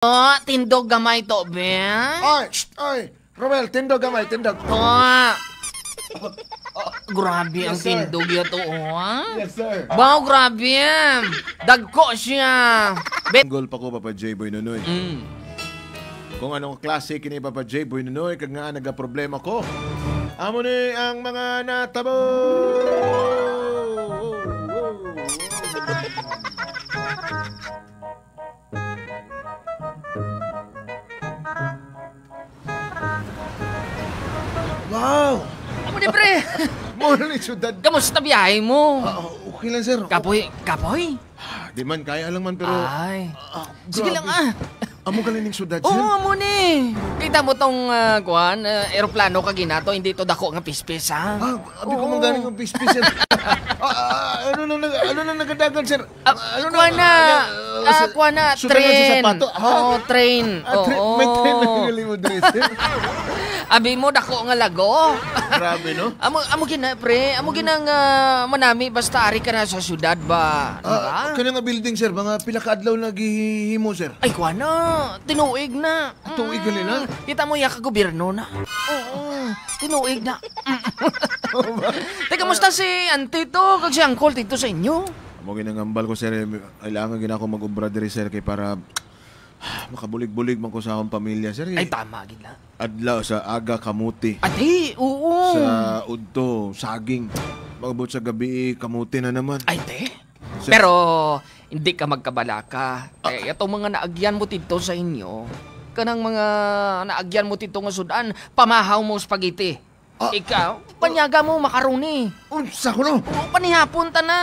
Oh, tindog gamay to, be. Ay, shh, ay. Romel, tindog gamay, tindog. Oh. Grabe ang Yes, sir. tindog yato, oh. Yes, sir. Wow, grabe. Dagko siya. Bet. Goal pa ko, Papa J. Boy Nunoy. Kung anong klase kini Papa J. Boy Nunoy, kag nga nagaproblema ko. Amo ni ang mga natabo. Wow! Amo ni pre. Mo na ni syudad. Kamusta biyahe mo? Ah, okay lang, sir. Kapoy, kapoy. Ah, di man, kaya lang man, pero Ay. Ah, Sige grabe. lang ah. Amo galing ning syudad, sir. Oo, amo ni. Kita mo tong kuan, eroplano ka ginato, hindi to dako nga pispis ha. Ah, abi ko man galing ang pispis, sir. Ano na nagadagan, sir? Ah, Ano kuan na, kuan na, sudan lang sa train. sapato. Ah, Oo, train. Ah, train. Oo. May train na galing mo dre, sir. Abi mo dako nga lago. Grabe, no? Amo amo gina pre, amo ginang manami basta ari ka na sa syudad ba, di ba? Ah, kani nga building, sir, mga pila ka adlaw naghihimo, sir. Ay kuan na, tinuig na. Tuig gali na? Kita mo ya ka gobyerno na. Oo, tinuig na. Teka, musta si auntie to kag si uncle dito sa inyo? Amo ginangambal ko, sir, kailangan gina ako mag-obra diri, sir, kay para makabulig-bulig man ko sa akong pamilya, sir. Ay tama gid na. Adlaw sa aga kamuti. Ate, oo. Sa udto, saging. Magbot sa gabi, kamuti na naman. Ay, te. Sir. Pero hindi ka magkabalaka. Eh, itong mga naagyan mo dito sa inyo, kanang mga naagyan mo dito nga sudan, pamahaw mo spaghetti. Ah. Ikaw, panyaga mo makaroni. Unsa ko no? Oo, panihapon ta na,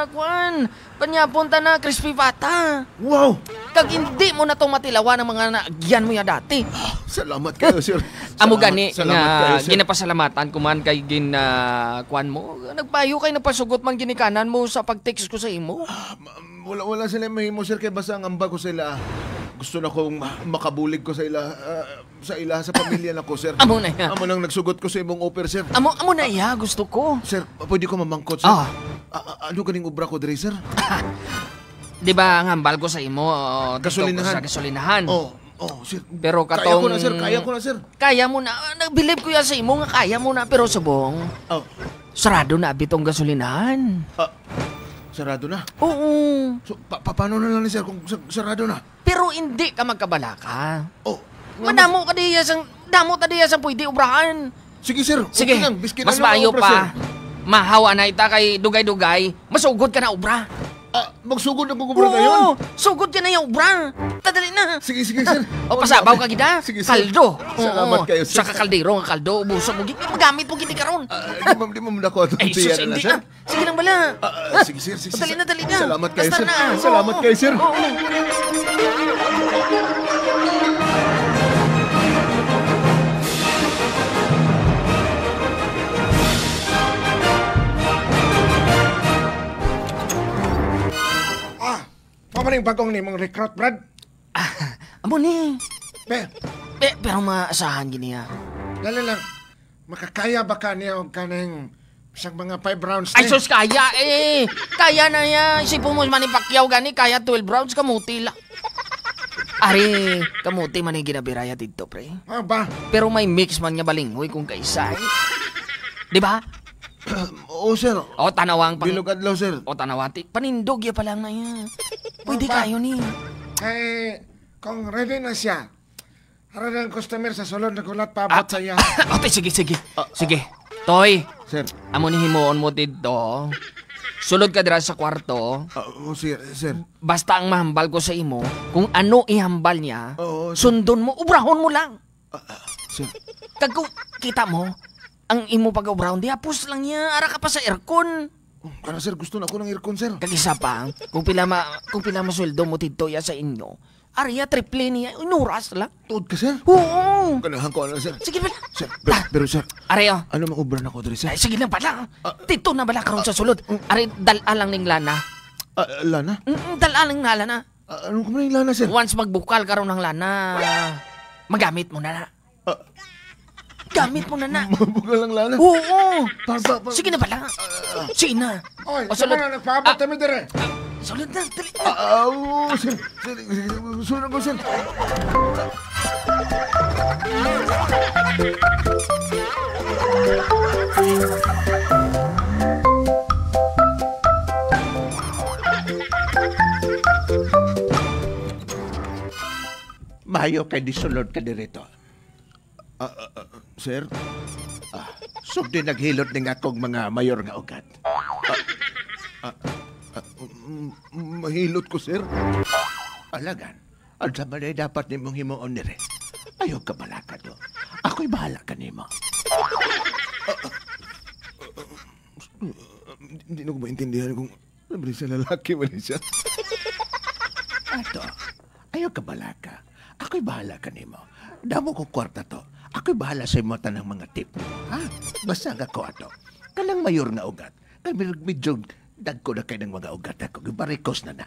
kuan. Panihapon ta na, crispy pata. Wow! Kag hindi mo na itong matilawan ng mga naagyan mo ya dati. Salamat kayo, sir. Amo Salamat- gani salamat nga kayo, sir. ginapasalamatan ko man kay gin kuan mo. Nagpayo kay nagpasugot man ginikanan mo sa pag-text ko sa imo. Wala sila mahimo, sir, kay basta ang ambag ko sila. Gusto na kong makabulig ko sa ila, sa pamilya na ko, sir. Amo na ya. Amo nang nagsugot ko sa imong offer, sir. Amo amo na iya gusto ko. Sir, pwede ko mamangkot, sir? Ah. Ano kaning obra ko diri, sir? Di ba ang hambal ko sa imo dito Gasolinahan. sa gasolinahan. Oh, oh, sir. Pero Kaya katong ko na, sir. Kaya ko na, sir. Kaya mo na. Nagbilib ko yan sa imo nga kaya mo na pero subong Oh, sarado na bitong gasolinahan. Sarado na. Oo. So, paano na lang ni sir kung sarado na? Pero hindi ka magkabalaka. Oh, Madamo ka diya sang damo ta diya sang pwede obrahan. Sige, sir. Sige. Okay lang. Biskin Mas ano ang maayo obra, pa. sir. Mahawa na ita kay dugay-dugay, masugod ka na obra. Ah, magsugod ang obra ngayon? Oo, sugod ka na yung obra. Tadali na. Sige, sige, sir. O pasabaw ka gida. Sige, sir. Kaldo. Salamat Oo. kayo, sir. Sa kakaldero nga kaldo, ubuso mo gid. Magamit mo gid karon. Ah, di mo dako atong Ay, sus, tiyan na, hindi sir. ah. Sige lang bala. Ah, ah, sige, sir. Sige, Dali na, dali na. Salamat kayo, Basta sir. na. Salamat Oo. kayo, sir. Oo. Ah, pamaning bagong nimong recruit, Brad. Ah, amo ni. Pe, Pero maasahan gini ah. dali lang. Makakaya ba ka niya og kaning isang mga 5 rounds Ay, ni? sus, kaya eh. Kaya na ya. Isipin mo, Manny Pacquiao gani, kaya 12 rounds, kamuti lang. Ari, kamuti man yung ginabiraya dito, pre. Ah, ba? Pero may mix man nga balinghoy kung kaisa eh. Di ba? Oo, sir. O, tanawang pang Bilog adlaw, sir. O, tanawati. Panindog ya pa lang na yan. Pwede Ba? kayo ni. Kay, kung ready na siya, ara ng customer sa sulod na gulat paabot sa iya. Ote, sige, sige. Sige. Toy, Sir. amo ni himuon mo dito. Sulod ka dira sa kwarto. Ah, oo, sir, sir. Basta ang mahambal ko sa imo, kung ano ihambal niya, Oo, sir. sundon mo, ubrahon mo lang. Sir. Kag kung kita mo, ang imo pag-ubrahon, di hapos lang niya, ara ka pa sa aircon. Oh, kana, sir, gusto na ako ng aircon, sir. Kag isa pa, kung pila masweldo mo dito ya sa inyo, ariya triple niya, inuras lang. Tuod ka, sir. Oo. Ganahan ko ano, sir. Sige pala. Sir, pero sir, Ari oh. ano maubra na ko diri, sir? Ay, sige lang pala. Dito na bala karon sa sulod. Ari dal-a lang ning lana. Ah, lana? Dal-a lang na lana. Ah, ano ko man yung lana, sir? Once magbukal karon ng lana, magamit mo na na. Ah. Gamit mo na na. Mabugal lang lana. Oo. Pa, Sige na pala. Sige na. Oy, O, sulod. sama na, nagpaabot kami dire. Sulod na, dali na. Sir, sulod ko, sir. Mayo kay disulod ka dirito. Sir? Sugdi naghilot ning akong mga mayor nga ugat. Mahilot ko, sir. Alagan, ang sa balay dapat nimong himuon nire. Ayaw ka balaka do. Ako'y bahala ka nimo. Hindi na ko maintindihan kung sabi siya lalaki ba siya. Ato, ayaw ka balaka. Ako'y bahala ka nimo. Damo ko kwarta to. Ako'y bahala sa imo tanang mga tip. Ha? Basta nga ko ato. Kanang mayor nga ugat. Kay medyo dagko na kay ng mga ugat ako. Gibarikos na na.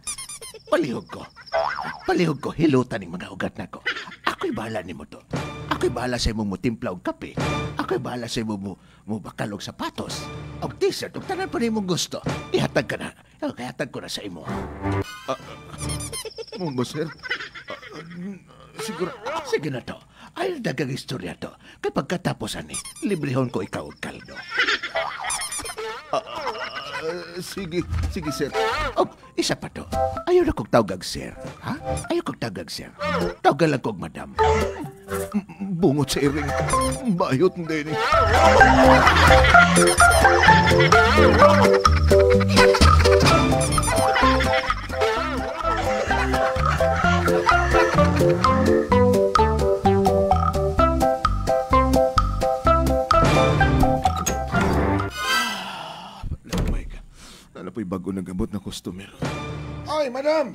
Palihog ko. Palihog ko. Hilutan ng mga ugat nako. Ako'y bahala nimo to. Ako'y bahala sa imong mutimpla og kape. Ako'y bahala sa imong mo bakal og sapatos. Og t-shirt. Og tanan pa nimong gusto. Ihatag ka na. Ihatag ko na sa imo. Mo ba, sir? Siguro. Sige na to. Ay, dagang istorya to. Kay pagkatapos ani, librehon ko ikaw og kaldo. Sige, sige, sir. Og isa pa to. Ayaw na kong tawgag, sir. Ha? Ayaw kong tawgag, sir. Tawag lang kong madam. Bungot sa iring. Bayot hindi ni. Oh my God. Lalo po'y bago nag-abot na customer. Oy, madam!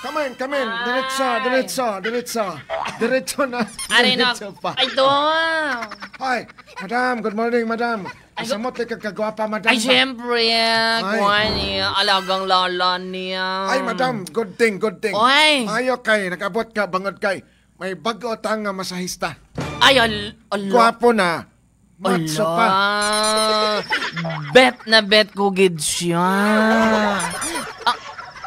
Come in, come in. Diretso, diretso, diretso. Diretso na. Ari na. Diretso pa. Ay, to. Ay, madam, good morning, madam. Isamot kay kagwapa, madam. Ay, siyempre. Kuha niya. Alagang lala niya. Ay, madam, good thing, good thing. Oy. Ayo kay, nag-abot ka, bangod kay. May bago tang nga masahista. Ay, ala. Gwapo na. Matso pa. Bet na bet ko gid siya.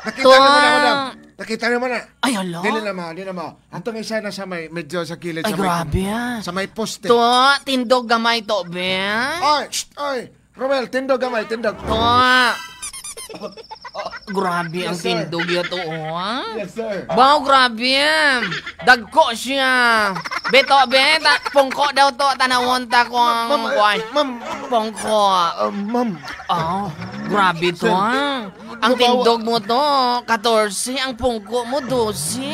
Nakita na mo na, madam. Nakita na mo na. Ay, ala. Dili na mo, dili na mo. Atong isa na sa may, medyo sa kilid. Ay, sa may, grabe ah. Sa may poste. To, tindog gamay to, be. Ay, shh, ay. Romel, tindog gamay, tindog. To. Grabe ang Yes, sir. tindog ya to, oh. Yes, sir. Wow, grabe. Dagko siya. Beto, be, pungko daw to. Tanawon ta kung Ma'am, kuwan. ma'am, Pungko. ma'am. Oh, grabe to, ah. Ang tindog mo to, 14. Ang pungko mo, 12.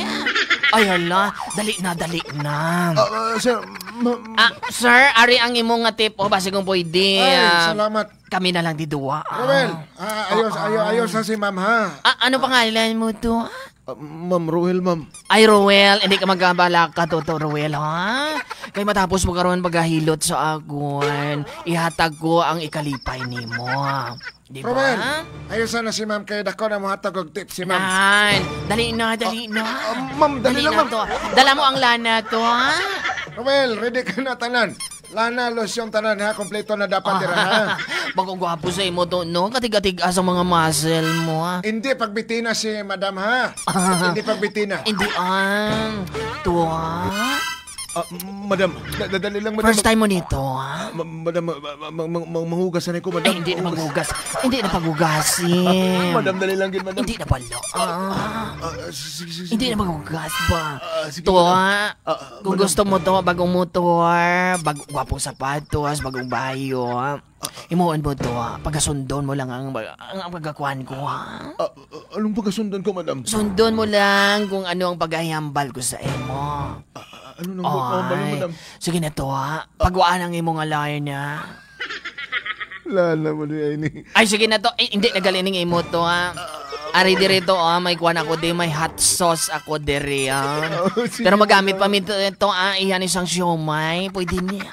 Ay, hala. Dali na, dali na. Sir, ma'am. Sir, ari ang imong nga tip. O, basi kung pwede. Ay, salamat. Kami na lang di duwa. Romel, ayos, ayos, ayos na si ma'am, ha? Ano pangalan mo to? Ma'am Ruel, ma'am. Ay, Ruel, hindi ka magkabala ka to, Ruel, ha? Kay matapos mo karon paghahilot sa akon, ihatag ko ang ikalipay nimo. Di ba? Romel, ayos na si ma'am kay dako na mohatag og tip si ma'am. Yan. Dali na, dali na. Ma'am, dali lang, na ma'am. to. Dala mo ang lana to, ha? Romel, ready ka na tanan. Lana, lotion tanan ha, kompleto na dapat dira ha. Bago gwapo sa imo to, no? Katig-atig sa mga muscle mo, ha? Hindi pagbitina si madam ha. Hindi pagbitina. Hindi, ang. To, ha? Madam, dadali lang, madam. First time mo nito, ha? Madam, manghugas na ko, madam. Ay, hindi na maghugas. Hindi na paghugasin. Madam, dali lang gid, madam. Hindi na pala. Sige. Hindi na maghugas ba? Sige, To, madam. kung gusto mo to, bagong motor, gwapong sapatos, bagong bayo, ha? Imuan mo to, ha? Pagkasundon mo lang ang pagkakuan ko, ha? Anong pagkasundan ko, madam? Sundon mo lang kung ano ang paghahambal ko sa imo. Ano nang pagkahambal mo, Ay, madam? sige na to, ha? Pagwaan ang imong alay na. Lala mo niya ini. Ay, sige na to. Ay, hindi, nagalining imo to, ha? Ari dire to, ah, may kuwan ako di, may hot sauce ako dire, ah. Oh, sige, Pero magamit pa mi to, ah, iyan isang siomay. Pwede niya.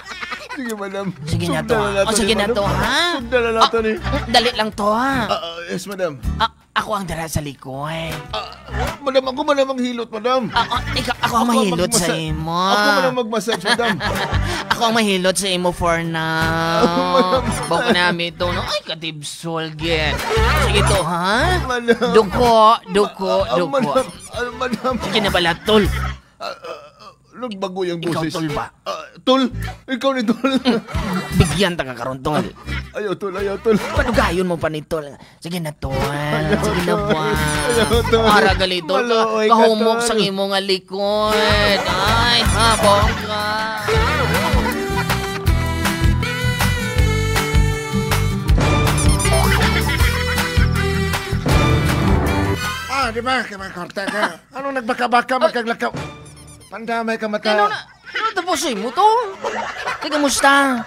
Sige, madam. Sige na to, ah. Sundan Oh, sige na madam. to, ha? Sundan na nato ni. Dali lang to, ha? Yes, madam. Ako Ako ang dara sa likod. Madam, ako man ang hilot, madam. Ikaw, ako ang mahilot sa imo. Ako man ang magmassage, madam. Ako ang mahilot sa imo for now. Bako namin ito, no? Ay, katibsol, get. Sige to, ha? Madam. Duko, duko, duko. Madam, madam. Sige na bala, tol. Nagbago yung Ikaw, boses. tol ba? Tol? Ikaw ni tol. Bigyan ta ka karon, tol. Ayaw, tol. Ayaw, tol. Padugayon mo pa ni tol. Sige na, tol. Sige na, ba. Ayaw, tol. Para gali, tol. Maluoy ka, Kahumok tol. sa imong nga likod. Ay, ha, bongga. Ah, di ba? Kaya mga kwarta ka. Ano nagbaka-baka, magkaglakaw? Pandamay ka mata. Ano na? Ano tapusin mo to? Kaya kamusta?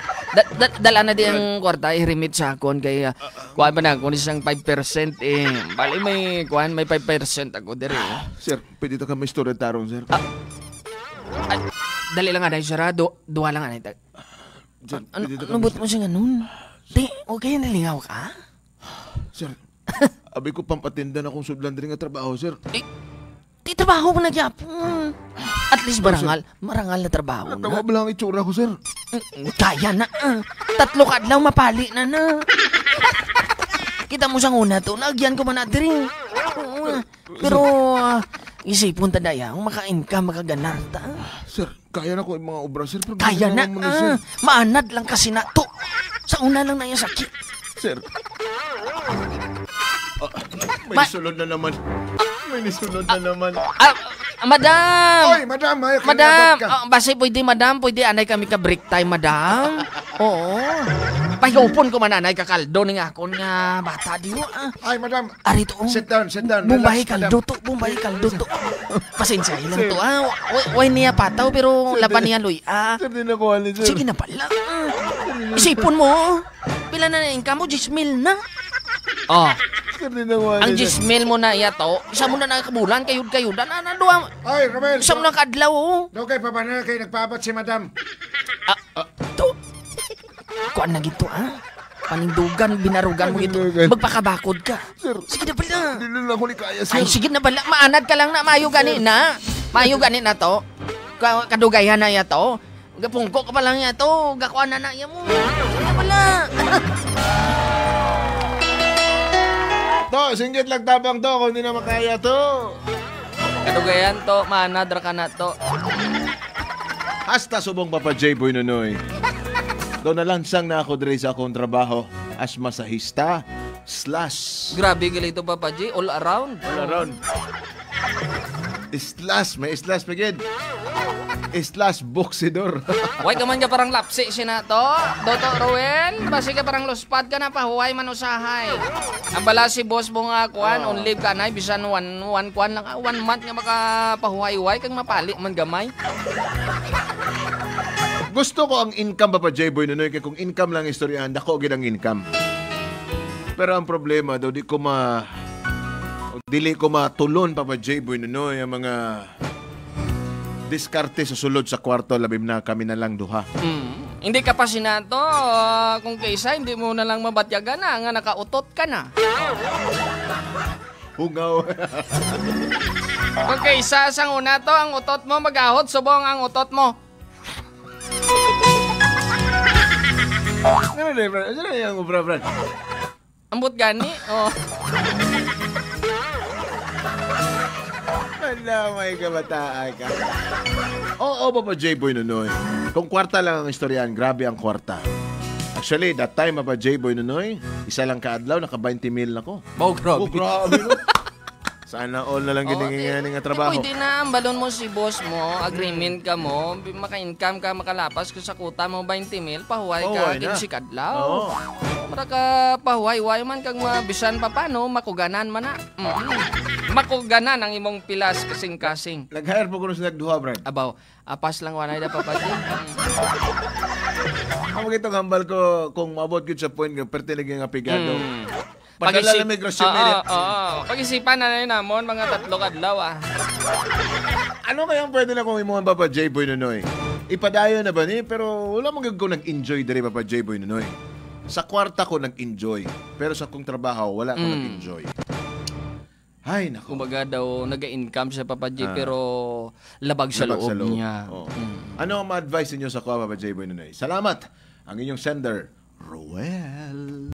Dala na di ang kwarta, i-remit sa akon kay kuan pa na ako isang 5% eh. Bali may kuan may 5% ako diri. Sir, pwede to kami istorya tarong, sir. Ay, dali lang anay sarado, duha lang anay. Sir, Ano pwede to ano kami... but mo siya ganun? Di, okay nalingaw ka? Sir, abi ko pampatinda na akong sudlan diri nga trabaho, sir. Eh, di trabaho ko na gyapon. At least marangal, marangal na trabaho na. Tawa ba lang ang itsura ko, sir? Kaya na. 3 ka adlaw mapali na na. Kita mo sa una to, nagyan ko man na diri. Oo, pero isipon ta daya, maka-income, makaganar ta. Sir, kaya na ko yung mga obra, sir. Pero Kaya na. mo sir. Maanad lang kasi na to. Sa una lang na yung sakit. Sir. May nisulod na naman. May nisulod na naman. Madam! Oy, madam, ayaw ka Madam, ka. base pwede madam, pwede anay kami ka break time, madam. Oo. Pahigupon ko man anay kakaldo ni akon nga bata di mo. Ay, madam. Ari to. Sit down, sit down. Bombay Relax, madam. kaldo to, Bombay kaldo to. Pasensya lang to. Way niya pataw pero laban niya luy. Sir, di na ko alin, sir. Sige na pala. Isipon mo. Pila na na income mo? 10,000 na. Oh, Sir, di na ko alin, ang sir. 10,000 mo na iya to. Isa mo na nakabulan kayud-kayudan. Ana duha. Ay, Romel. Isa mo na kadlaw oh. Daw kay pabana kay nagpaabot si madam. To. Kuan na gito ah. Panindugan, binarugan mo gito. Panindugan. Magpakabakod ka. Sir. Sige na pala. Di na lang ako ni kaya, sir. Ay, sige na pala. Maanad ka lang na. Maayo gani na. Maayo gani na to. Kadugayan na ya to. Gapungko ka pa lang ya to. Gakuan na na ya mo. Sige na pala. To, singgit lang tabang to kung di na makaya to. Kadugayan to. Maanad ra ka na to. Hasta subong Papa J. Boy Nunoy. Doon nalansang na ako diri sa akong trabaho as masahista slash Grabe galito Papa J. All around. all around. Slash, may slash pa gid. Slash boxidor. Huwag ka man ka parang lapsi siya na to. Doto Ruel, basi ka parang luspad ka na pahuway man usahay. Ang bala si boss mo nga kuan, on leave ka na, bisan one kuan lang, 1 month nga makapahuway-huway, kang mapali man gamay. Gusto ko ang income Papa J. Boy Nunoy kay kung income lang istoryahan, dako gid ang income. Pero ang problema daw di ko ma dili ko matulon Papa J. Boy Nunoy ang mga diskarte sa sulod sa kwarto labim na kami na lang duha. Hindi ka pa sinato, kung kaysa hindi mo na lang mabatyagan na, nga nakautot ka na. Hungaw. Kung kaysa sang una to, ang utot mo magahot, subong ang utot mo. Ano na, Brad? Ano na yung obra, Brad? Ambot gani, oh. Wala, may kabataan ka. Oo, Papa J. Boy Nunoy. Kung kwarta lang ang istoryahan, grabe ang kwarta. Actually, that time, Papa J. Boy Nunoy, isa lang kaadlaw, naka 20 mil na ko. Oh, grabe. Oh, grabe, no? Sana all na lang gininginganing nga trabaho. Pwede na, balon mo si boss mo, agreement ka mo, maka-income ka, makalapas ka sa kuta mo 20 mil, pahuway ka, Pahuway na. 15 kadlaw. Oo. Mara ka pahuway-huway man kang mabisan pa paano, makuganan man na. Makuganan ang imong pilas kasing-kasing. Nag-hire po ko sa nagduha, Brad. Abaw, apas lang wanay da papati. Ang magitong hambal ko, kung maabot gyud sa point nga perti lagi nga pigado. Padala lang may resume. Oo, oo. Pag-isipan na na namon mga 3 kadlaw ah. Ano kayang pwede na kung imuhan Papa J. Boy Nunoy? Ipadayon na ba ni? Pero wala mong ko nag-enjoy diri Papa J. Boy Nunoy. Sa kwarta ko nag-enjoy. Pero sa kong trabaho, wala ko nag-enjoy. Ay, nako. Kumbaga daw, naga-income siya, Papa J, pero labag sa Labag loob sa loob. niya. Oo. Ano ang ma-advise ninyo sa kuha, Papa J. Boy Nunoy? Salamat! Ang inyong sender, Roel.